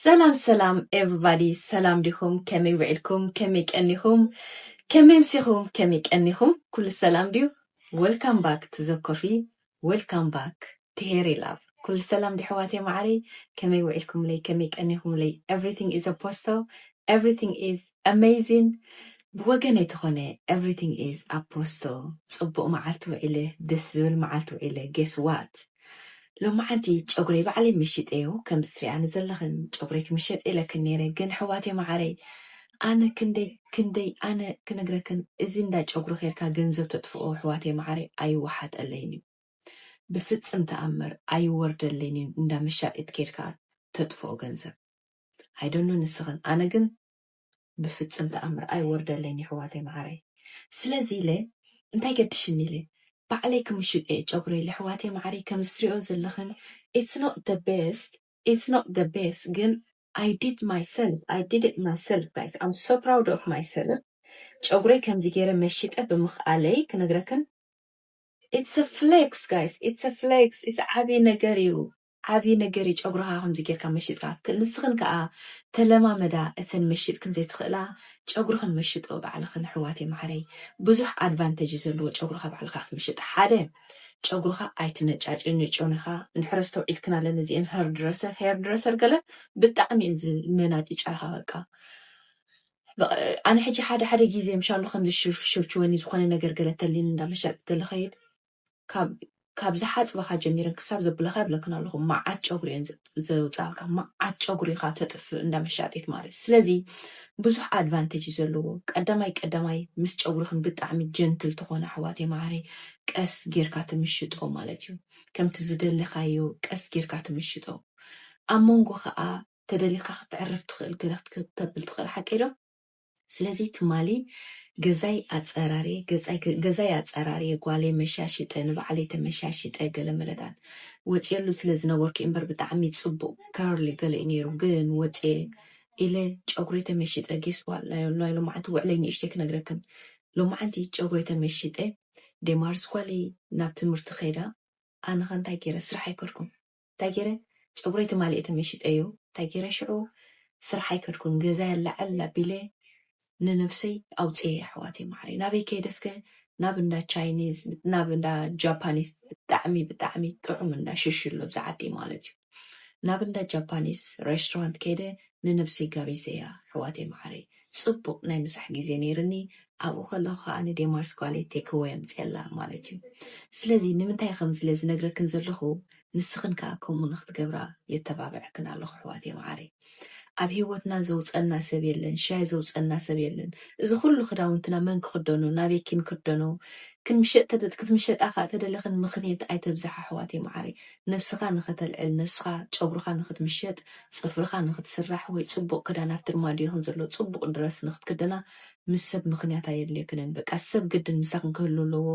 ሰላም ሰላም everybody፣ ሰላም ዲኹም? ከመይ ውዒልኩም? ከመይ ቀኒኹም? ከመይ ምሲኹም? ከመይ ቀኒኹም? ኩሉ ሰላም ድዩ? Welcome back to ዘኮፊ። Welcome back to ሄሪ ላቭ። ኩሉ ሰላም ዲ ኣሕዋተይ ማዓረይ? ከመይ ውዒልኩምለይ? ከመይ ቀኒኹምለይ? Everything is a posto፣ everything is amazing። ብወገነይ ተኾነ everything is a posto። ጽቡቕ መዓልቲ ውዒለ፣ ደስ ዝብል መዓልቲ ውዒለ። Guess what? ሎማዓንቲ ጨጉረይ ባዕለይ መሽጠዮ። ከም ዝትሪኣኒ ዘለኽን ጨጉረይ ክምሸጥ ኢለክን ነይረ፣ ግን ኣሕዋተይ ማዓረይ፣ ኣነ ክንደይ ክንደይ ኣነ ክነግረክን፣ እዚ እንዳ ጨጉሪ ኬድካ ገንዘብ ተጥፍኦ ኣሕዋተይ ማዓረይ ኣይወሓጠለይን እዩ። ብፍጽም ተኣምር ኣይወርደለይን እዩ፣ እንዳ መሻጢት ኬድካ ተጥፍኦ ገንዘብ። I don't know ንስኽን፣ ኣነ ግን ብፍጽም ተኣምር ኣይወርደለይን ኣሕዋተይ ማዓረይ። ስለዚ ኢለ እንታይ ገድሽኒ ኢለ ባዕለይ ክምሽጥ እየ ጨጉረይ ኢለ ኣሕዋተይ ማዓረይ። ከም ዝትሪኦ ዘለኽን it's not the best፣ it's not the best፣ ግን I did myself፣ I did it myself guys፣ I'm so proud of myself። ጨጉረይ ከምዚ ገይረ መሽጠ ብምኽኣለይ ክነግረክን it's a flex guys፣ it's a flex፣ it's ዓብዪ ነገር እዩ፣ ዓብዪ ነገር እዩ። ጨጉርኻ ከምዚ ጌርካ መሽጥካ ትክእል። ንስኽን ከኣ ተለማመዳ፣ እተን መሽጥክን ዘይትኽእላ ጨጉርኽን መሽጦ ባዕልኽን ኣሕዋተይ ማዓረይ። ብዙሕ ኣድቫንቴጅ ዘለዎ ጨጉርኻ ባዕልኻ ክትምሽጥ። ሓደ፣ ጨጉርኻ ኣይትነጫጭንጭን ኢኻ። እንድሕር ኣስተውዒልክን ኣለና እዚአን ሄር ድረሰር፣ ሄር ድረሰር ገለ ብጣዕሚ እየን ዝመናጭጫኻ በቃ። በ-፣ ኣነ ሕጂ ሓደ ሓደ ግዜ ምሻሉ ከምዚ ሽር-፣ ሽርችወኒ ዝኾነ ነገር ገለ ተልዩኒ እንዳ መሻጢት ገለ ኸይድ፣ ካብ፣ ካብ ዝሓጽባኻ ጀሚረን ክሳብ ዘብለኻ ይብለክን ኣለኹ። መዓት ጨጉሪ እየን ዘ-፣ ዘውጻልካ፣ መዓት ጨጉሪ ኢኻ ተጥፍእ እንዳ መሻጢት ማለት እዩ። ስለዚ ብዙሕ ኣድቫንቴጅ እዩ ዘለዎ። ቀዳማይ ቀዳማይ ምስ ጨጉርኽን ብጣዕሚ ጀንትል ትኾና ኣሕዋተይ ማዓረይ፣ ቀስ ጌርካ ትምሽጦ ማለት እዩ። ከምቲ ዝደለኻዮ ቀስ ጌርካ ትምሽጦ። ኣብ መንጎ ኸኣ ተደሊኻ ክተዕርፍ ትኽእል፣ ገለ ክትብል ትኽእል፣ ሓቀይ ዶ? ስለዚ ትማሊ ገዛይ ኣጸራርየ፣ ገዛይ፣ ገዛይ ኣጸራርየ፣ ጓለይ መሻሽጠ፣ ንባዕለይ ተመሻሽጠ፣ ገለ መለታት ወጽየሉ ስለ ዝነበርኩ እምበር ብጣዕሚ ጽቡቕ ከርሊ ገለ እዩ ነይሩ፣ ግን ወጽየ ኢለ ጨጉረይ ተመሽጠ፣ ጌስ ዋል፣ ናይ፣ ናይ ሎማዓንቲ ውዕለይ ንእሽተይ ክነግረክን። ሎማዓንቲ ጨጉረይ ተመሽጠ፣ ዴማርስ ጓለይ ናብ ትምህርቲ ኸይዳ፣ ኣነ ኸ እንታይ ገይረ? ስራሕ ኣይከድኩን። እንታይ ገይረ? ጨጉረይ ትማሊ እየ ተመሽጠዮ። እንታይ ገይረ ሽዑ? ስራሕ ኣይከድኩን። ገዛይ ኣላዕል ኣቢለ ንነብሰይ ኣውፅየ ኣሕዋተይ ማዓረይ። ናበይ ከይደ እስከ? ናብ እንዳ ቻይኒዝ፣ ናብ እንዳ ጃፓኒዝ። ብጣዕሚ፣ ብጣዕሚ ጥዑም እንዳ ሽሽ ኣሎ ኣብዚ ዓዲ ማለት እዩ። ናብ እንዳ ጃፓኒዝ ሬስቶራንት ከይደ ንነብሰይ ጋቢዘያ ኣሕዋተይ ማዓረይ። ጽቡቕ ናይ ምሳሕ ግዜ ነይርኒ። ኣብኡ ከለኹ ከኣ ንዴማርስ ጓለይ ቴክወይ ኣምጽየላ ማለት እዩ። ስለዚ ንምንታይ ከምዚ ኢለ ዝነግረክን ዘለኹ፣ ንስኽን ከኣ ከምኡ ንኽትገብራ የተባብዐክን ኣለኹ ኣሕዋተይ ማዓረይ። ኣብ ህይወትና ዘውጸና ሰብ የለን፣ ሻሂ ዘውጸና ሰብ የለን። እዚ ኩሉ ክዳውንትና መን ክኽደኖ፣ ናበይ ክንክደኖ፣ ክንምሸጥ ተደ-፣ ክትምሸጣ ከኣ ተደለኽን ምኽንያት ኣይተብዝሓ ኣሕዋተይ ማዓረይ። ነብስኻ ንኸተልዕል፣ ነብስኻ ጨጉርኻ ንኽትምሸጥ፣ ጽፍርኻ ንኽትስራሕ ወይ ጽቡቕ ክዳን ኣብቲ ኣርማድዮኽን ዘሎ ጽቡቕ ድረስ ንኽትክደና ምስ ሰብ ምኽንያት ኣየድልየክንን። በቃ ሰብ ግድን ምሳኽን ክህሉ ኣለዎ፣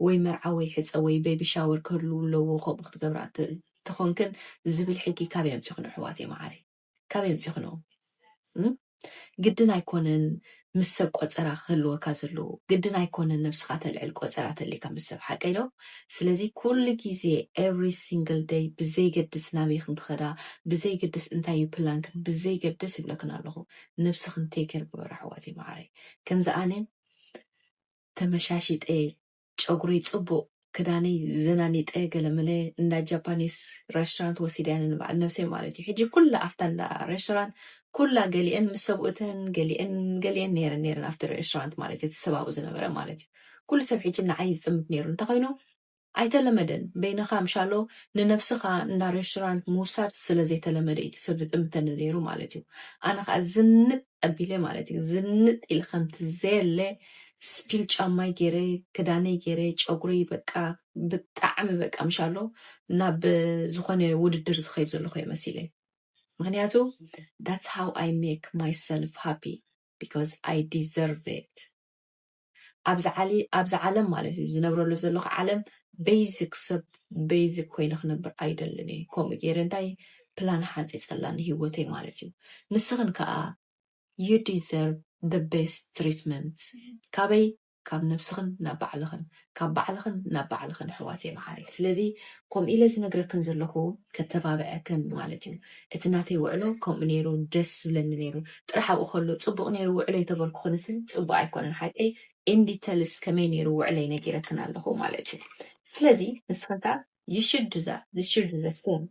ወይ መርዓ ወይ ሕጸ ወይ ቤቢ ሻወር ክህሉ ኣለዎ፣ ከምኡ ክትገብራ ተ-፣ ተኾንክን ዝብል ሕጊ ካበይ ኣምጺኹን ኣሕዋተይ ማዓረይ? ካበይ ኣምጺኹንኦ? እም? ግድን ኣይኮነን ምስ ሰብ ቆጸራ ክህልወካ ዘለዎ። ግድን ኣይኮነን ነብስኻ ተልዕል ቆጸራ ተልካ ምስ ሰብ፣ ሓቀይ ዶ? ስለዚ ኩሉ ግዜ every single day ብዘይገድስ ናበይ ክንትኸዳ፣ ብዘይገድስ እንታይ እዩ ፕላንክን፣ ብዘይገድስ ይብለክን ኣለኹ። ነብስኽን ቴክ ኬር ግበሩ ኣሕዋተይ ማዓረይ። ከምዚ ኣነ ተመሻሺጠ፣ ጨጉረይ ጽቡቕ፣ ክዳነይ ዘናኒጠ፣ ገለመለ እንዳ ጃፓኒስ ሬስቶራንት ወሲደያ ንባዕል ነብሰይ ማለት እዩ። ሕጂ ኩላ ኣብታ እንዳ ሬስቶራንት ኩላ ገሊአን ምስ ሰብኡተን ገሊአን ገሊአን ነይረን ነይረን ኣብቲ ሬስቶራንት ማለት እዩ። እቲ ሰብ ኣብኡ ዝነበረ ማለት እዩ። ኩሉ ሰብ ሕጂ ንዓይ እዩ ዝጥምት ነይሩ። እንተኾይኑ ኣይተለመደን። በይንኻ ምሻሎ ንነብስኻ እንዳ ሬስቶራንት ምውሳድ ስለ ዘይተለመደ እዩ እቲ ሰብ ዝጥምተኒ ነይሩ ማለት እዩ። ኣነ ኸኣ ዝንጥ ኣቢለ ማለት እዩ። ዝንጥ ኢለ ከምቲ ዘየለ ስፒል ጫማይ ገይረ፣ ክዳነይ ገይረ፣ ጨጉረይ በቃ ብጣዕሚ በቃ ምሻሎ ናብ ዝኾነ ውድድር ዝኸይድ ዘለኹ እየ መሲለ። ምኽንያቱ that's how I make myself happy because I deserve it። ኣብዚ ዓሊ-፣ ኣብዚ ዓለም ማለት እዩ ዝነብረሉ ዘለኹ ዓለም ቤዚክ ሰብ ቤዚክ ኮይነ ክነብር ኣይደልን እየ። ከምኡ ገይረ እንታይ ፕላን ሓንጺጸላ ንህይወተይ ማለት እዩ። ንስኽን ከኣ you deserve the best treatment። ካበይ? ካብ ነብስኽን ናብ ባዕልኽን፣ ካብ ባዕልኽን ናብ ባዕልኽን፣ ኣሕዋተይ መዓረይ። ስለዚ ከምኡ ኢለ ዝነግረክን ዘለኹ ከተባብዐክን ማለት እዩ። እቲ ናተይ ውዕሎ ከምኡ ነይሩ፣ ደስ ዝብለኒ ነይሩ። ጥራሕ ኣብኡ ከሎ ጽቡቕ ነይሩ ውዕሎ የተበልኩኽንስ ጽቡቕ ኣይኮነን ሓቀይ። ኢን ዲተልስ ከመይ ነይሩ ውዕለይ ነጊረክን ኣለኹ ማለት እዩ። ስለዚ ንስኽን ከኣ you should do that, you should do the same።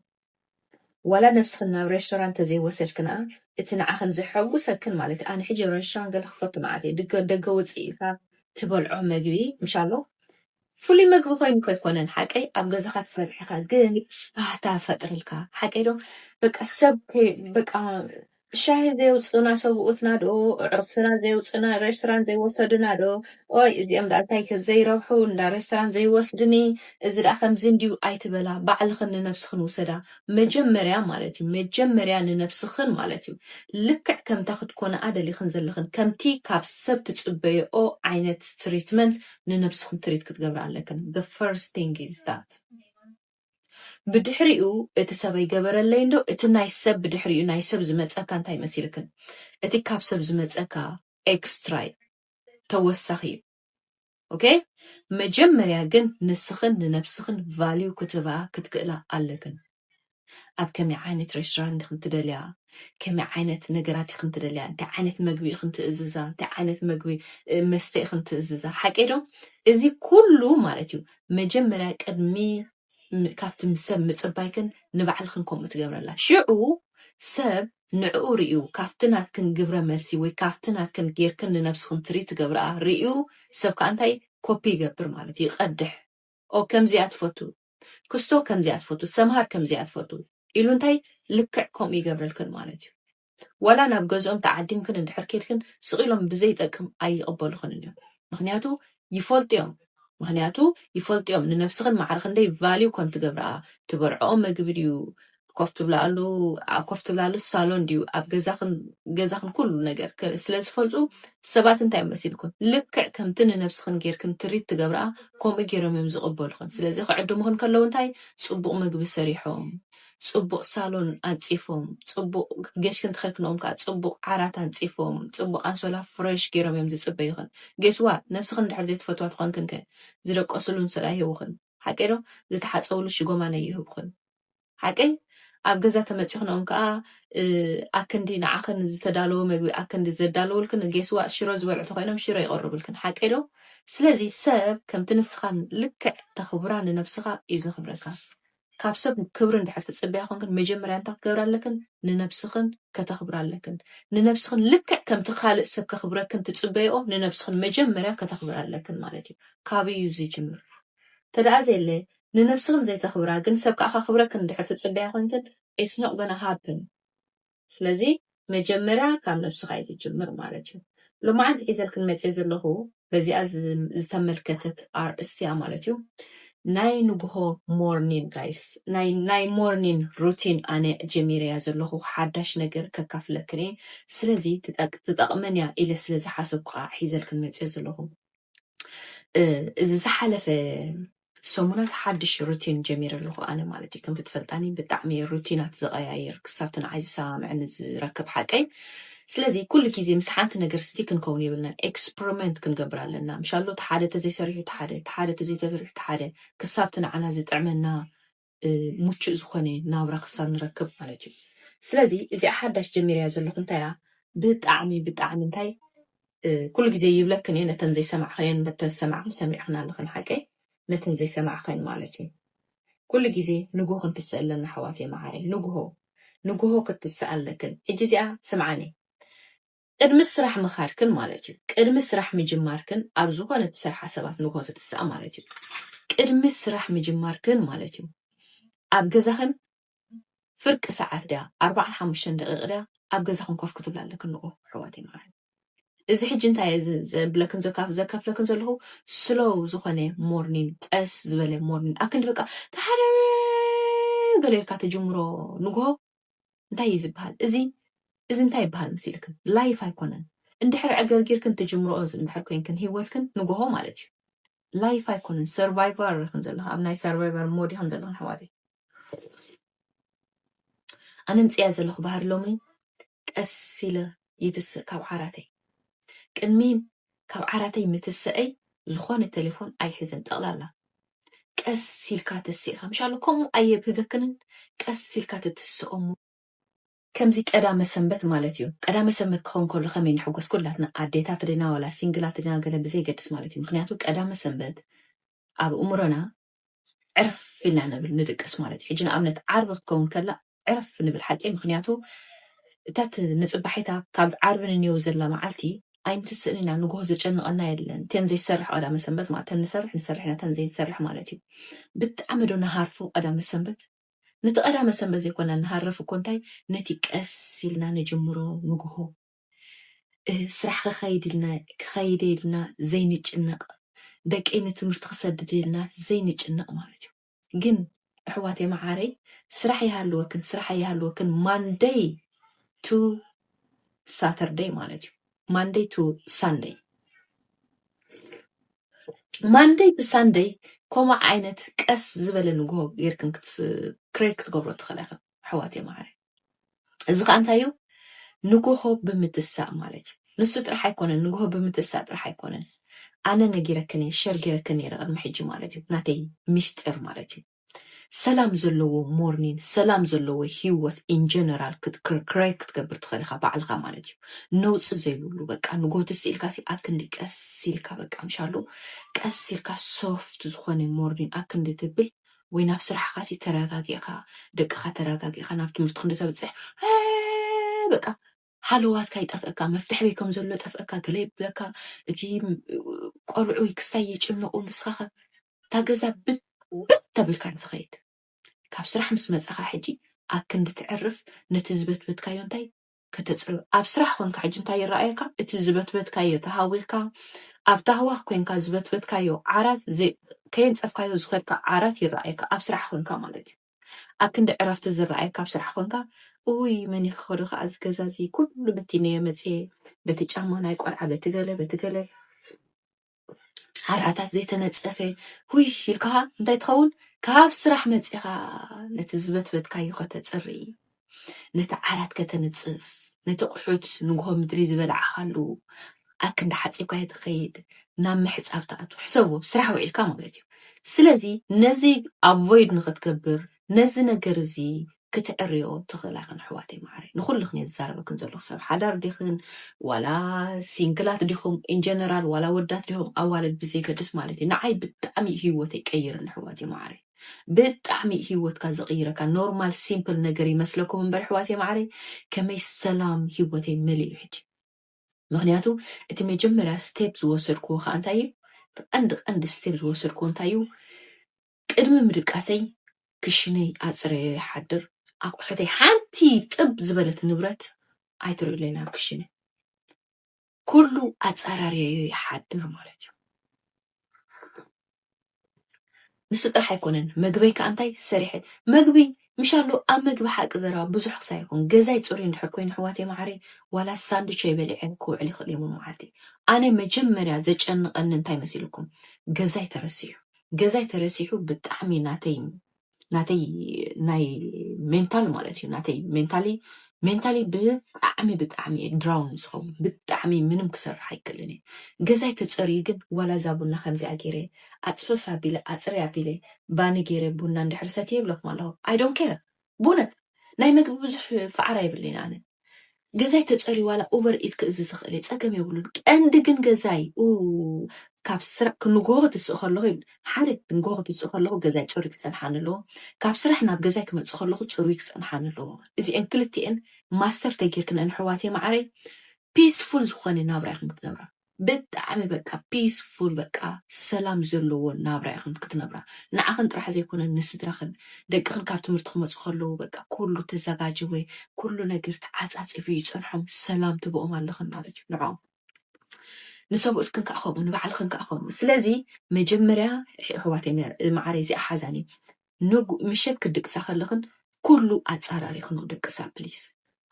ዋላ ነብስኽን ናብ ሬስቶራንት ተዘይወሰድክንኣ፣ እቲ ንዓኽን ዘሐጉሰክን ማለት እዩ። ኣነ ሕጂ ሬስቶራንት ገለ ክፈቱ መዓት እየ። ደገ፣ ደገ ውፅእ ኢልካ ትበልዖ መግቢ ምሻሎ ፍሉይ መግቢ ኮይኑ ከይኮነን ሓቀይ ኣብ ገዛኻ ትሰርሕኻ ግን ባህታ ፈጥርልካ ሓቀይ ዶ በቃ ሰብ ከይ- በቃ ሻሂ ዘየውፅእና ሰብኡትና ዶ ዕርፍትና ዘየውፅእና ሬስቶራንት ዘይወሰዱና ዶ ኦይ እዚኦም ዳ እንታይ ከ ዘይረብሑ እንዳ ሬስቶራንት ዘይወስድኒ እዚ ዳ ከምዚ እንድዩ ኣይትበላ ባዕልኽን ንነብስኽን ውሰዳ መጀመርያ ማለት እዩ መጀመርያ ንነብስኽን ማለት እዩ ልክዕ ከምታ ክትኮነኣ ደሊኽን ዘለኽን ከምቲ ካብ ሰብ ትፅበየኦ ዓይነት ትሪትመንት ንነብስኽን ትሪት ክትገብራ ኣለክን the first thing is that ብድሕሪኡ እቲ ሰብ ኣይገበረለይ እንዶ እቲ ናይ ሰብ ብድሕሪኡ ናይ ሰብ ዝመፀካ እንታይ መሲልክን እቲ ካብ ሰብ ዝመፀካ ኤክስትራ እዩ ተወሳኺ እዩ okay መጀመርያ ግን ንስኽን ንነብስኽን ቫልዩ ክትህባ ክትክእላ ኣለክን ኣብ ከመይ ዓይነት ሬስቶራንት ኢኽን ትደልያ ከመይ ዓይነት ነገራት ኢኽን ትደልያ እንታይ ዓይነት መግቢ ኢኽን ትእዝዛ እንታይ ዓይነት መግቢ መስተ ኢኽን ትእዝዛ ሓቀይ ዶ እዚ ኩሉ ማለት እዩ መጀመርያ ቅድሚ ካብቲ ሰብ ምፅባይክን ንባዕልኽን ከምኡ ትገብረላ ሽዑ ሰብ ንዕኡ ርእዩ ካብቲ ናትክን ግብረ መልሲ ወይ ካብቲ ናትክን ጌርክን ንነብስኽን ትሪት ትገብርኣ ርእዩ ሰብ ከዓ እንታይ ኮፒ ይገብር ማለት እዩ ይቐድሕ ኦ ከምዚኣ ትፈቱ ክስቶ ከምዚኣ ትፈቱ ሰምሃር ከምዚኣ ትፈቱ ኢሉ እንታይ ልክዕ ከምኡ ይገብረልክን ማለት እዩ ዋላ ናብ ገዝኦም ተዓዲምክን እንድሕር ኬድክን ስቕ ኢሎም ብዘይጠቅም ኣይቕበሉኽን እዮም ምኽንያቱ ይፈልጡ እዮም ምኽንያቱ ይፈልጡ እዮም ንነብስኽን ማዕረ ክንደይ ቫልዩ ከም ትገብርኣ ትበልዕኦ መግቢ ድዩ ኮፍ ትብላሉ ኮፍ ትብላሉ ሳሎን ድዩ ኣብ ገዛኽን ገዛኽን ኩሉ ነገር ስለ ዝፈልጡ ሰባት እንታይ መሲልኩም ልክዕ ከምቲ ንነብስኽን ጌርክን ትሪት ትገብርኣ ከምኡ ጌሮም እዮም ዝቕበሉኽን ስለዚ ክዕድሙኽን ከለዉ እንታይ ፅቡቕ ምግቢ ሰሪሖም ፅቡቕ ሳሎን ኣንፂፎም ፅቡቕ ገሽክን ተኸልክንኦም ከዓ ፅቡቕ ዓራት ኣንፂፎም ፅቡቕ ኣንሶላ ፍሬሽ ጌሮም እዮም ዝፅበዩኽን ጌስዋ ነብስኽን ድሕር ዘይትፈትዋ ትኾንክን ከ ዝደቀስሉን ስራ ይህቡኽን ሓቀይ ዶ ዝተሓፀብሉ ሽጎማነ ይህቡኽን ሓቀይ ኣብ ገዛ ተመፂኽንኦም ከዓ ኣክንዲ ንዓኽን ዝተዳለወ መግቢ ኣክንዲ ዘዳለውልክን ጌስዋ ሽሮ ዝበልዑ ተኮይኖም ሽሮ ይቐርብልክን ሓቀይ ዶ ስለዚ ሰብ ከምቲ ንስኻ ልክዕ ተኽብራ ንነብስኻ እዩ ዘኽብረካ ካብ ሰብ ክብሪ እንድሕር ትፅበያ ኮንክን መጀመርያ እንታይ ክትገብራ ኣለክን ንነብስኽን ከተኽብራ ኣለክን ንነብስኽን ልክዕ ከምቲ ካልእ ሰብ ከኽብረክን ትፅበይኦ ንነብስኽን መጀመርያ ከተኽብራ ኣለክን ማለት እዩ ካበይ እዩ ዝጅምር ተደኣ ዘየለ ንነብስኽን ዘይተኽብራ ግን ሰብ ከዓ ከኽብረክን እንድሕር ትፅበያ ኮንክን it's not gonna happen ስለዚ መጀመርያ ካብ ነብስኻ እዩ ዝጅምር ማለት እዩ። ሎማዓንቲ ሒዘልክን መፅየ ዘለኹ በዚኣ ዝተመልከተት ኣርእስቲ እያ ማለት እዩ። ናይ ንግሆ ሞርኒን ጋይስ ናይ ናይ ሞርኒን ሩቲን ኣነ ጀሚረያ ዘለኹ ሓዳሽ ነገር ከካፍለክን እየ። ስለዚ ትጠቅ- ትጠቕመን እያ ኢለ ስለ ዝሓሰብኩ ከዓ ሒዘልክን መፅየ ዘለኹ። እዚ ዝሓለፈ ሰሙናት ሓድሽ ሩቲን ጀሚረ ኣለኹ ኣነ ማለት እዩ። ከምቲ ትፈልጣኒ ብጣዕሚ እየ ሩቲናት ዝቐያይር ክሳብቲ ንዓይ ዝሰማምዐኒ ዝረክብ ሓቀይ። ስለዚ ኩሉ ግዜ ምስ ሓንቲ ነገር ስቲክ ክንከውን የብልናን። ኤክስፐሪመንት ክንገብር ኣለና። ምሻሎ እቲ ሓደ ተዘይሰሪሑ እቲ ሓደ፣ እቲ ሓደ ተዘይተሰሪሑ እቲ ሓደ ክሳብቲ ንዓና ዝጥዕመና ምቹእ ዝኾነ ናብራ ክሳብ ንረክብ ማለት እዩ። ስለዚ እዚኣ ሓዳሽ ጀሚረያ ዘለኹ እንታይ እያ ብጣዕሚ ብጣዕሚ እንታይ ኩሉ ግዜ ይብለክን እየ ነተን ዘይሰማዕኽን ነተን ዝሰማዕኽን ሰሚዕኽን ኣለኽን ሓቀይ ነተን ዘይሰማዕኽን ማለት እዩ ኩሉ ግዜ ንግሆ ክንትስእ ኣለና ኣሕዋተይ መዓረይ ንግሆ ንግሆ ክትስእ ኣለክን ሕጂ እዚኣ ስምዓኒ ቅድሚ ስራሕ ምኻድክን ማለት እዩ ቅድሚ ስራሕ ምጅማርክን ኣብ ዝኾነ ትሰርሓ ሰባት ንግሆ ትትስኣ ማለት እዩ ቅድሚ ስራሕ ምጅማርክን ማለት እዩ ኣብ ገዛኽን ፍርቂ ሰዓት ድያ ኣርባዓን ሓሙሽተን ደቂቕ ድያ ኣብ ገዛኽን ኮፍ ክትብላ ኣለክን ንኡ ኣሕዋተይ መዓረይ እዚ ሕጂ እንታይ እየ ዘብለክን ዘካፍለክን ዘለኹ ስሎው ዝኾነ ሞርኒን ቀስ ዝበለ ሞርኒን ኣክንዲ በቃ ተሓደ ገለ ኢልካ ትጅምሮ ንግሆ እንታይ እዩ ዝበሃል እዚ እዚ እንታይ ይበሃል መሲልክን ላይፍ ኣይኮነን እንድሕር ዕገርጊርክን ትጅምርኦ እንድሕር ኮይንክን ሂወትክን ንግሆ ማለት እዩ ላይፍ ኣይኮነን ሰርቫይቨር ኢኽን ዘለኽን ኣብ ናይ ሰርቫይቨር ሞድ ኢኽን ዘለኽን ኣሕዋተይ ኣነ ምፅያ ዘለኹ ባህር ሎሚ ቀስ ኢለ ይትስእ ካብ ዓራተይ ቅድሚ ካብ ዓራተይ ምትሰአይ ዝኾነ ቴሌፎን ኣይሕዘን ጠቕላላ። ቀስ ኢልካ ተሲእካ፣ ምሻሉ ከምኡ ኣየብህገክንን፣ ቀስ ኢልካ ተትስኦሙ። ከምዚ ቀዳመ ሰንበት ማለት እዩ። ቀዳመ ሰንበት ክኸውን ከሎ ከመይ ንሕጎስ? ኩላትና ኣዴታት ዲና ዋላ ሲንግላት ዲና ገለ ብዘይገድስ ማለት እዩ። ምኽንያቱ ቀዳመ ሰንበት ኣብ እምሮና ዕርፍ ኢልና ንብል፣ ንድቅስ ማለት እዩ። ሕጂ ንኣብነት ዓርቢ ክትከውን ከላ ዕርፍ ንብል ሓቂ፣ ምኽንያቱ እታ ት-፣ ንጽባሒታ ካብ ዓርቢ ንኔው ዘላ መዓልቲ ኣይንትስእን ኢና፣ ንግሆ ዘጨንቐና የለን። እተን ዘይሰርሕ ቀዳመ ሰንበት ማለት፣ እተን ንሰርሕ ንሰርሕ ኢና፣ እተን ዘይንሰርሕ ማለት እዩ። ብጣዕሚ ዶ ንሃርፎ ቀዳመ ሰንበት? ነቲ ቀዳመ ሰንበት ዘይኮና ንሃርፍ እኮ እንታይ፣ ነቲ ቀስ ኢልና ንጅምሮ ንግሆ። እ፣ ስራሕ ክኸይድ ኢልና፣ ክኸይደ ኢልና ዘይንጭነቕ፣ ደቀይ ንትምህርቲ ክሰድድ ኢልና ዘይንጭነቕ ማለት እዩ። ግን ኣሕዋተይ መዓረይ፣ ስራሕ ይሃልወክን፣ ስራሕ ኣይሃልወክን፣ ማንደይ ቱ ሳተርደይ ማለት እዩ። ማንደይ ቱ ሳንደይ። ማንደይ ቱ ሳንደይ ከምኡ ዓይነት ቀስ ዝበለ ንግሆ ጌርክን ክት-፣ ክሬት ክትገብሮ ትኽእላ ኢኽን፣ ኣሕዋተይ መዓረይ። እዚ ኸኣ እንታይ እዩ? ንግሆ ብምትሳእ ማለት እዩ። ንሱ ጥራሕ ኣይኮነን፣ ንግሆ ብምትሳእ ጥራሕ ኣይኮነን። ኣነ ነጊረክን እየ፣ ሸር ጌረክን ነይረ ቅድሚ ሕጂ ማለት እዩ። ናተይ ሚስጥር ማለት እዩ። ሰላም ዘለዎ ሞርኒን፣ ሰላም ዘለዎ ህይወት ኢን ጀነራል ክት-፣ ክር-፣ ክሬት ክትገብር ትኽእል ኢኻ ባዕልኻ ማለት እዩ። ነውጺ ዘይብሉ በቃ ንግሆ ትስ ኢልካ ሲ ኣክንዲ ቀስ ኢልካ በቃ ምሻሉ ቀስ ኢልካ ሶፍት ዝኾነ ሞርኒን ኣክንዲ ትብል ወይ ናብ ስራሕኻ ሲ ተረጋጊእካ፣ ደቅኻ ተረጋጊእካ ናብ ትምህርቲ ክንዲ ተብጽሕ፣ እ፣ በቃ ሃለዋትካ ይጠፍአካ፣ መፍትሒ በይ ከም ዘሎ ጠፍአካ፣ ገለ ይብለካ፣ እቲ ቆልዑ ክስታይ ይጭነቑ፣ ንስኻ ኸ እታ ገዛ ብት-፣ ብት ተብልካ ትኸይድ። ካብ ስራሕ ምስ መጻኻ ሕጂ ኣክንዲ ትዕርፍ፣ ነቲ ዝበትበትካዮ እንታይ ከተጽርዮ። ኣብ ስራሕ ኮንካ ሕጂ እንታይ ይረኣየካ? እቲ ዝበትበትካዮ ተሃዊኽካ፣ ኣብ ታህዋኽ ኮንካ ዝበትበትካዮ ዓራት ዘ-፣ ከየንጸፍካዮ ዝኸድካ ዓራት ይረኣየካ፣ ኣብ ስራሕ ኮንካ ማለት እዩ። ኣብ ክንዲ ዕረፍቲ ዝረኣየካ ኣብ ስራሕ ኮንካ፣ "ኡይ፣ መን እዩ ክኸዶ ከኣ እዚ ገዛ እዚ? ኩሉ በቲነዮ መጽየ፣ በቲ ጫማ ናይ ቆልዓ፣ በቲ ገለ፣ በቲ ገለ፣ ዓራታት ዘይተነጸፈ፣ ሁይ" ኢልካ እንታይ ትኸውን? ካብ ስራሕ መጺኻ ነቲ ዝበትበትካዮ ከተጽሪ፣ ነቲ ዓራት ከተንጽፍ፣ ነቲ ቁሑት ንግሆ ምድሪ ዝበላዕኻሉ፣ ኣክንዲ ሓጺብካዮ ትኸይድ፣ ናብ ምሕጻብ ትኣቱ። ሕሰቦ፣ ስራሕ ውዒልካ ማለት እዩ። ስለዚ ነዚ ኣቮይድ ንኽትገብር፣ ነዚ ነገር እዚ ክትዕርዮ ትኽእላ ኢኽን ኣሕዋተይ መዓረይ። ንኹልኽን እየ ዝዛረበክን ዘለኹ፣ ሰብ ሓዳር ዲኽን፣ ዋላ ሲንግላት ዲኹም፣ ኢን ጀነራል፣ ዋላ ወዳት ዲኹም፣ ኣዋልድ ብዘይገድስ ማለት እዩ። ንዓይ ብጣዕሚ እዩ ህይወተይ ቀይርኒ ኣሕዋተይ መዓረይ። ብጣዕሚ እዩ ህይወትካ ዝቕይረካ። ኖርማል ሲምፕል ነገር ይመስለኩም እምበር ኣሕዋተይ መዓረይ፣ ከመይ ሰላም ህይወተይ መሊኡ ሕጂ። ምኽንያቱ እቲ መጀመርያ ስቴፕ ዝወሰድክዎ ኸኣ እንታይ እዩ? እቲ ቀንዲ ቀንዲ ስቴፕ ዝወሰድክዎ እንታይ እዩ? ቅድሚ ምድቃሰይ ክሽነይ ኣጽረዮ ይሓድር። ኣቑሑተይ ሓንቲ ጥብ ዝበለት ንብረት ኣይትርእዩለይ ናብ ክሽነ። ኩሉ ኣጻራርየዮ ይሓድር ማለት እዩ። ንሱ ጥራሕ ኣይኮነን፣ መግበይ ከኣ እንታይ ሰሪሐ፣ መግቢ ምሻሎ ኣብ መግቢ ሓቂ ዘረባ ብዙሕ ክሳብ ይኹን፣ ገዛይ ጽሩይ እንድሕር ኮይኑ ኣሕዋተይ መዓረይ፣ ዋላ ሳንዱቸይ በሊዐ ክውዕል ይኽእል እየ ሙሉ መዓልቲ። ኣነ መጀመርያ ዘጨንቐኒ እንታይ መሲልኩም? ገዛይ ተረሲሑ። ገዛይ ተረሲሑ ብጣዕሚ ናተይ፣ ናተይ ናይ ሜንታል ማለት እዩ። ናተይ ሜንታሊ፣ ሜንታሊ ብጣዕሚ፣ ብጣዕሚ እየ ድራውን ዝኸውን። ብጣዕሚ ምንም ክሰርሕ ኣይክእልን እየ። ገዛይ ተጸርዩ ግን ዋላ እዛ ቡና ከምዚኣ ገይረ፣ ኣጽፍፍ ኣቢለ፣ ኣጽርየ ኣቢለ፣ ባኒ ገይረ ቡና እንድሕር ሰትየ ይብለኩም ኣለኹ። I don't care። ብእውነት ናይ መግቢ ብዙሕ ፋዕራ የብለይን ኣነ። ገዛይ ተጸርዩ ዋላ ኡበር ኢት ክእዝዝ እኽእል እየ፣ ጸገም የብሉን። ቀንዲ ግን ገዛይ፣ ኡ፣ ካብ ስራሕ ክንጎሆ ክትስእ ከለኹ ይብል፣ ሓደ ክንጎሆ ክትስእ ከለኹ ገዛይ ጽሩይ ክጸንሓኒ ኣለዎ። ካብ ስራሕ ናብ ገዛይ ክመጽእ ከለኹ ጽሩይ ክጸንሓኒ ኣለዎ። እዚአን ክልቲአን ማስተር ተጌርክን ኣሕዋተይ መዓረይ፣ ፒስፉል ዝኾነ ናብራ ኢኽን ክትነብራ። ብጣዕሚ በቃ ፒስፉል፣ በቃ ሰላም ዘለዎ ናብራ ኢኽን ክትነብራ። ንዓኽን ጥራሕ ዘይኮነ ንስድራኽን፣ ደቅኽን ካብ ትምህርቲ ክመጹ ከለዉ በቃ ኩሉ ተዘጋጀወ፣ ኩሉ ነገር ተዓጻጺፉ ይጸንሖም፣ ሰላም ትብኦም ኣለኽን ማለት እዩ ንዕኦም። ንሰብኡትክን ከኣ ከምኡ፣ ንባዕልኽን ከኣ ከምኡ። ስለዚ መጀመርያ ኣሕዋተይ መ-፣ መዓረይ እዚኣ ሓዛኒ። ንጉ-፣ ምሸት ክድቅሳ ከለኽን ኩሉ ኣጻራሪኽኖ ደቅሳ ፕሊዝ።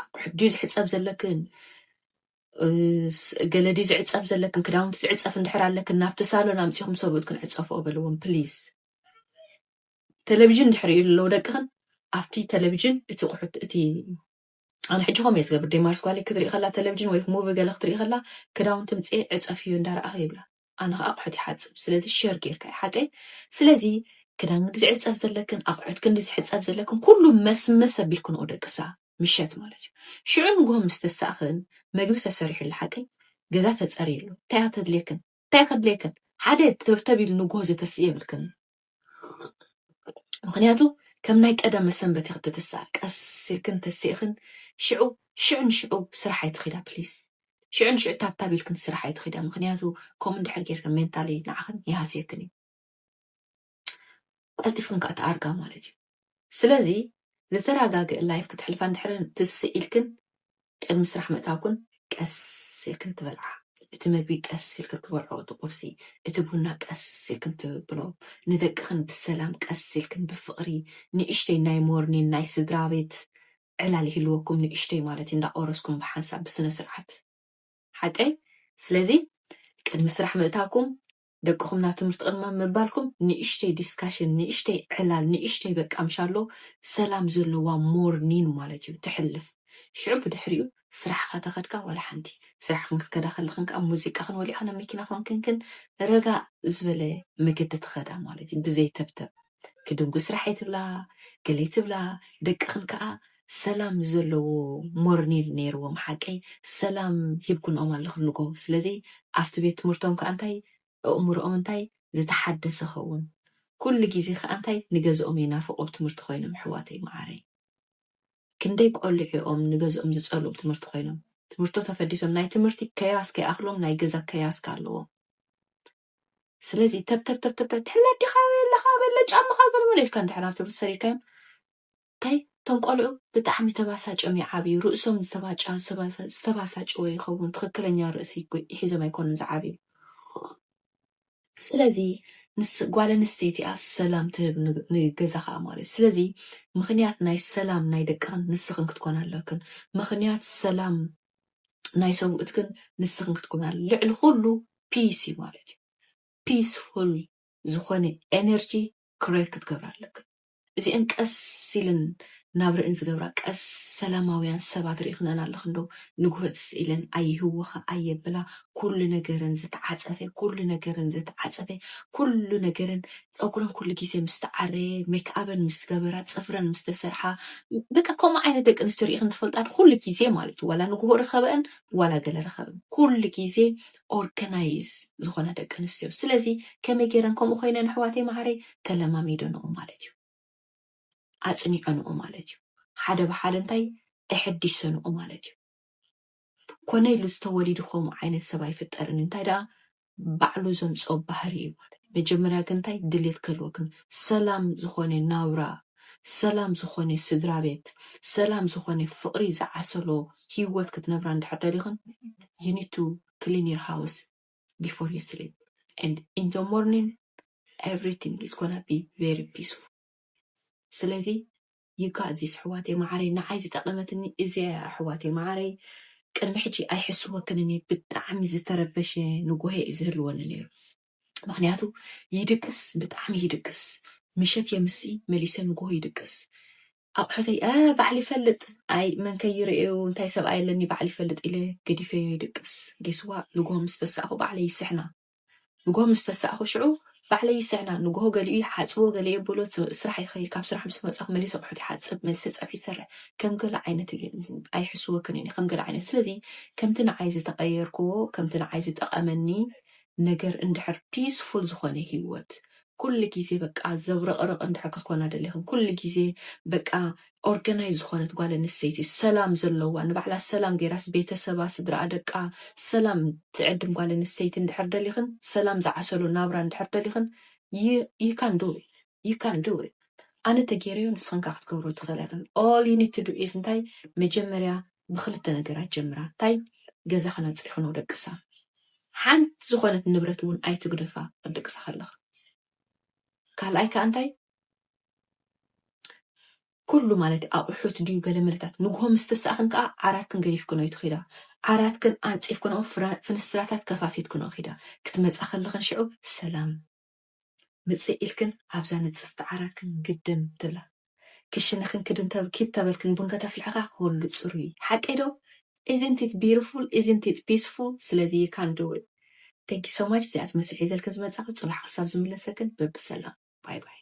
ኣቑሑት ድዩ ዝሕጸብ ዘለክን? እ፣ ስ-፣ ገለ ድዩ ዝዕጸፍ ዘለክን? ክዳውንቲ ዝዕጸፍ እንድሕር ኣለክን ናብቲ ሳሎን ኣምጺኹም ሰብኡትክን ዕጸፍኦ በልዎም ፕሊዝ። ቴሌቪዥን እንድሕር ይርእዩ ኣለዉ ደቅኽን፣ ኣብቲ ቴሌቪዥን እቲ ቁሑት፣ እቲ ኣነ ሕጂ ከምኡ እየ ዝገብር። ዴማርስ ጓለይ ክትርኢ ከላ ቴሌቪዥን ወይ ሙቪ ገለ ክትርኢ ከላ ክዳውንቲ ምጽኤ ዕጸፍዮ እንዳረኣኸ ይብላ። ኣነ ከዓ ኣቑሑት ይሓፅብ። ስለዚ ሸር ጌርካ እዩ ሓቀይ። ስለዚ ክዳን ክንዲ ዝሕፀብ ዘለክን ኣቑሑት ክንዲ ዝሕፀብ ዘለክን ኩሉ መስመስ ኣቢልክንኦ ደቅሳ ምሸት ማለት እዩ። ሽዑ ንግሆ ምስ ተሳእኽን መግቢ ተሰሪሑሉ ሓቀይ ገዛ ተፀርየሉ እንታይ ከተድልየክን እንታይ ከድልየክን ሓደ ተብተብ ኢሉ ንግሆ ዘተስእ የብልክን። ምክንያቱ ከም ናይ ቀደም መሰንበት ክትትሳ ቀስ ኢልክን ተሲእኽን ሽዑ ሽዑ ንሽዑ ስራሕ ኣይትኺዳ ፕሊስ። ሽዑ ንሽዑ ታብታብ ኢልክን ስራሕ ኣይትኺዳ። ምክንያቱ ከምኡ እንድሕር ጌርክን ሜንታሊ ንዓኽን ይሃስየክን እዩ። ቀልጢፍክን ከዓ ትኣርጋ ማለት እዩ። ስለዚ ዝተረጋግእ ላይፍ ክትሕልፋ እንድሕር ትስእ ኢልክን ቅድሚ ስራሕ ምእታውክን ቀስ ኢልክን ትበልዓ። እቲ መግቢ ቀስ ኢልክን ክትበልዖ፣ እቲ ቁርሲ፣ እቲ ቡና ቀስ ኢልክን ትብሎ። ንደቅኽን ብሰላም ቀስ ኢልክን ብፍቕሪ ንእሽተይ ናይ ሞርኒን ናይ ስድራ ቤት ዕላል ይህልወኩም ንእሽተይ ማለት እዩ። እንዳቆረስኩም ብሓንሳብ ብስነ ስርዓት ሓቀይ። ስለዚ ቅድሚ ስራሕ ምእታኩም ደቅኹም ናብ ትምህርቲ ቅድማ ምባልኩም ንእሽተይ ዲስካሽን ንእሽተይ ዕላል ንእሽተይ በቃ ምሻሎ ሰላም ዘለዋ ሞርኒን ማለት እዩ ትሕልፍ። ሽዑ ብድሕሪኡ ስራሕኻ ተኸድካ ዋላ ሓንቲ ስራሕ ክንክትከዳ ከለኽን ከዓ ሙዚቃ ክንወሊዕካ ናብ መኪና ኮንክንክን ረጋ ዝበለ መገዲ ትኸዳ ማለት እዩ። ብዘይተብተብ ክድንጉ ስራሕ ኣይትብላ ገለይ ትብላ ደቅኽን ከዓ ሰላም ዘለዎ ሞርኒል ነይርዎም ሓቀይ ሰላም ሂብኩንኦም ኣለኽን ንጎ። ስለዚ ኣብቲ ቤት ትምህርቶም ከዓ እንታይ ኣእምሮኦም እንታይ ዝተሓደሰ ኸውን። ኩሉ ግዜ ከዓ እንታይ ንገዝኦም ይናፍቆ ትምህርቲ ኮይኖም ኣሕዋተይ መዓረይ። ክንደይ ቆልዑ እዮም ንገዝኦም ዝጸልኡ ትምህርቲ ኮይኖም። ትምህርቶ ተፈዲሶም ናይ ትምህርቲ ከያስ ከይኣኽሎም ናይ ገዛ ከያስ ከ ኣለዎም። ስለዚ ተብተብተብተብ ትሕላ ዲኻ ኣለኻ በለ ጫማኻ ገለመለ ኢልካ እንድሕር ናብ ትምህርቲ ሰሪድካዮም እንታይ እቶም ቆልዑ ብጣዕሚ ተባሳጭዮም ይዓብዩ። ርእሶም ዝተባሳጭዎ ይኸውን። ትኽክለኛ ርእሲ ሒዞም ኣይኮኑን ዝዓብዩ። ስለዚ ንስ ጓል ኣንስተይቲ እያ ሰላም ትህብ ንገዛ ከዓ ማለት እዩ። ስለዚ ምኽንያት ናይ ሰላም ናይ ደቅኽን ንስኽን ክትኮና ኣለክን። ምኽንያት ሰላም ናይ ሰብኡት ግን ንስኽን ክትኮና ልዕሊ ኩሉ ፒስ እዩ ማለት እዩ። ፒስፉል ዝኾነ ኤነርጂ ክሬት ክትገብር ኣለክን። እዚአን ቀስ ኢለን ናብ ርእን ዝገብራ ቀስ ሰላማውያን ሰባት ርኢኽነን ኣለኽን ዶ? ንግሆ ትስ ኢለን ኣይህወኻ ኣየብላ። ኩሉ ነገረን ዝተዓፀፈ ኩሉ ነገረን ዝተዓፀፈ ኩሉ ነገረን ፀጉረን ኩሉ ግዜ ምስ ተዓረየ ሜክኣበን ምስ ገበራ ፅፍረን ምስ ተሰርሓ በቃ ከምኡ ዓይነት ደቂ ኣንስትዮ ርኢኽን ትፈልጣ ዶ? ኩሉ ግዜ ማለት እዩ ዋላ ንግሆ ረኸበአን ዋላ ገለ ረኸበን ኩሉ ግዜ ኦርጋናይዝ ዝኾና ደቂ ኣንስትዮ። ስለዚ ከመይ ገይረን ከምኡ ኮይነን ኣሕዋተይ መዓረይ ተለማሚደንኦ ማለት እዩ። ኣፅኒዐንኦ ማለት እዩ። ሓደ ብሓደ እንታይ ኣሐዲሰንኦ ማለት እዩ። ኮነ ኢሉ ዝተወሊዱ ከምኡ ዓይነት ሰብ ኣይፍጠርን እዩ። እንታይ ደኣ ባዕሉ ዘምፅኦ ባህሪ እዩ ማለት እዩ። መጀመርያ ግን እንታይ ድሌት ከልወክን ሰላም ዝኾነ ናብራ ሰላም ዝኾነ ስድራ ቤት ሰላም ዝኾነ ፍቕሪ ዝዓሰሎ ህይወት ክትነብራ እንድሕር ደሊኽን you need to clean your house before you sleep and in the morning everything is gonna be very peaceful። ስለዚ you got this ኣሕዋተይ መዓረይ ንዓይ ዝጠቐመትኒ እዚኣ እያ ኣሕዋተይ መዓረይ። ቅድሚ ሕጂ ኣይሕስወክንን እየ ብጣዕሚ ዝተረበሸ ንጎሄ እዩ ዝህልወኒ ነይሩ። ምክንያቱ ይድቅስ ብጣዕሚ ይድቅስ ምሸት የምሲ መሊሰ ንጎሆ ይድቅስ ኣቑሑተይ ባዕሊ ይፈልጥ ኣይ መን ከይርእዩ እንታይ ሰብኣይ ኣለኒ ባዕሊ ይፈልጥ ኢለ ገዲፈዮ ይድቅስ ጌስዋ ንጎሆ ምስ ተሳእኹ ባዕለይ ይስሕና ንጎሆ ምስ ተሳእኹ ሽዑ ባዕለይ ይስሕና ንጎሆ ገሊኡ ይሓፅቦ ገለ የብሎ ስራሕ ይኸይድ ካብ ስራሕ ምስ መፃኹ መሊሰ ኣቑሑት ይሓፅብ መሊሰ ፀብሒ ይሰርሕ ከም ገለ ዓይነት ኣይሕስወክን እየ ከም ገለ ዓይነት ስለዚ ከምቲ ንዓይ ዝተቐየርክዎ ከምቲ ንዓይ ዝጠቐመኒ ነገር እንድሕር ፒስፉል ዝኾነ ህይወት ኩሉ ግዜ በቃ ዘብረቕርቕ እንድሕር ክትኮና ደሊኽን ኩሉ ግዜ በቃ ኦርጋናይዝ ዝኾነት ጓል ኣንስተይቲ ሰላም ዘለዋ ንባዕላ ሰላም ገይራስ ቤተሰባ ስድራኣ ደቃ ሰላም ትዕድም ጓል ኣንስተይቲ እንድሕር ደሊኽን ሰላም ዝዓሰሎ ናብራ እንድሕር ደሊኽን you can do it you can do it ኣነ ተገይረዮ ንስኽን ከዓ ክትገብሮ ትኽእላ ኢኽን all you need to do is እንታይ መጀመርያ ብኽልተ ነገራት ጀምራ እንታይ ገዛኽን ኣፅሪኽን ኣውደቅሳ ሓንቲ ዝኾነት ንብረት እውን ኣይትግደፋ ክትድቅሳ ከለኻ ካልኣይ ከዓ እንታይ ኩሉ ማለት ኣቑሑት ድዩ ገለ መለታት ንግሆ ምስ ተሳእኽን ከዓ ዓራትክን ገዲፍክንኦ ይትኺዳ ዓራትክን ኣንፂፍክንኦ ፍንስትራታት ከፋፊትክንኦ ኺዳ ክትመፃ ከለኽን ሽዑ ሰላም ምፅእ ኢልክን ኣብዛ ንፅፍቲ ዓራትክን ግድም ትብላ ክሽንኽን ክድን ኪድ ተበልክን ቡን ከተፍልሕኻ ኩሉ ፅሩይ ሓቀይ ዶ isn't it beautiful isn't it peaceful ስለዚ you can do it Thank you so much። እዚኣ ትመስል ሒዘልክን ዝመጻኹ። ጽባሕ ክሳብ ዝምለሰክን በብሰላም። ባይ ባይ።